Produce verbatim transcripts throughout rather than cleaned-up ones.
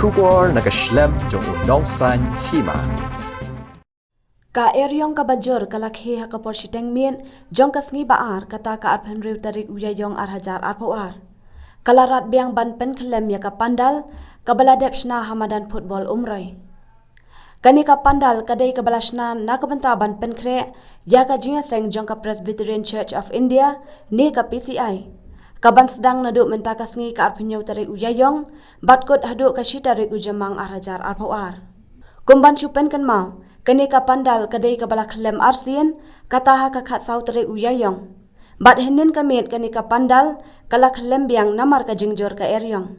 Khubor na ka shlem jong u nongsan hima. Ka eriong kaba jur ka la khie ha ka por shiteng miet jong ka sngi ba ar, kata ka arphew hynriew tarik u Ïaïong ar hajar arphew ar. Ka la rat biang ban pynkhyllem ïa ka pandal kaba la dep shna ha madan football Umroi. Kane ka pandal ka dei kaba la shna na ka bynta ban pynkhreh ïa ka jingïaseng jong ka Presbyterian Church of India ne ka P C I, kaban sdang naduh mynta ka sngi ka arphew hynñiew tarik u Ïaïong bad kut haduh ka shi tarik u Jymmang ar hajar arphew ar. Kum ban shu pynkynmaw, kane ka pandal ka dei kaba la khyllem arsien, kata ha ka khatsaw tarik u Ïaïong. Bad hynnin ka miet kane ka pandal ka la khyllem biang namar ka jingjur ka eriong.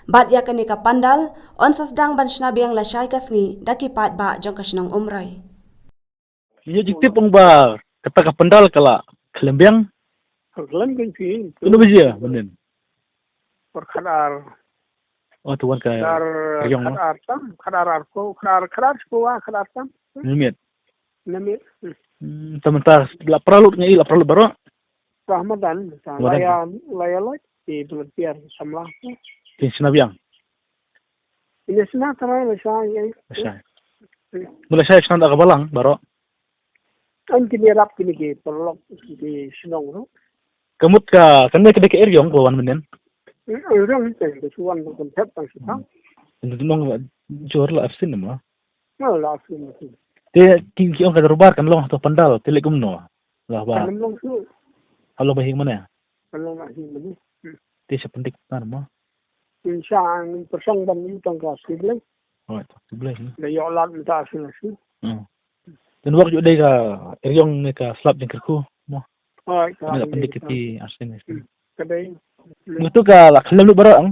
Bad ïa kane ka pandal yn sa sdang ban shna biang lashai ka sngi da ki paidbah jong ka shnong Umroi. Ngi ju tip ong ba kata ka pandal ka la khyllem biang. Khyllem biang phi. Kano baje mynnin? Por khatar. Oh, tu wan ka khatar eriong, no? Khatar tam, khatar arphew, khatar, khatar shiphew, ah, khatar tam. Namit. Namit. Hmm. Hmm, ta mynta la pra lut ngi, la pra lut baroh. Bah madan, ta madan. Laya, laya lait, di volunteer samla. Tin sna biang. Ini sna tara la sha, ya. La sha. Hmm. Mula sha sna da ka balang baroh. An kini rap kini ki paralok ki shnong ro. Ka mut ka, kane ka dei ka eriong ko wan mynnin. Hmm, eriong ni ka suan ko konthep tang sita. Ndu nong jor la absin ma. Ma la absin. Te ki, ki ong ka dorbar kan long to pandal, te leh kumno. La ba. Kan long su. Halo ba hing mana? Kan long ba hing mana? Hmm. Te sa pendik tan ma. Insha Allah, persang ban ni tang ka sibling. Oh, to sibling. Le yo lat minta sila su. Hmm. Te wak ju dei ka eriong ne ka slap jingkyrkhu mo. Ai, ka ne la dei pendik ka kiti arsien. Hmm. Ka dei. Mutu ka la khlem lut baroh ang.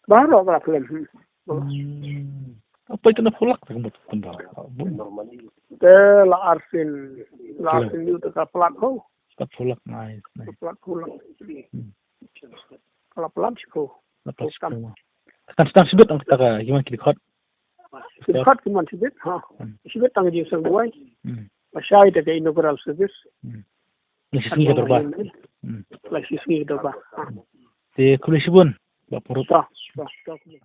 Baroh ka la khlem. Hmm. Hmm. Apa itu na pulak tak mut kembal. Te la arsien. La arsien lut ka plat ho. Plat pulak, nice, nice. Plat pulak. Hmm. Ka la plat ho. La plat ho. Kan stang sibit ang kata ka, gimana kiri khot? Sibit khot gimana sibit? Ha. Hmm. Sibit tang jing sang buai. Hmm. Pasai ta ka inaugural service. Hmm. Lasi sngi ka dorbar. Hmm. Lasi sngi ka dorbar. Ha. Te khublei shibun, Bah Pynrup. Sha, sha, sha.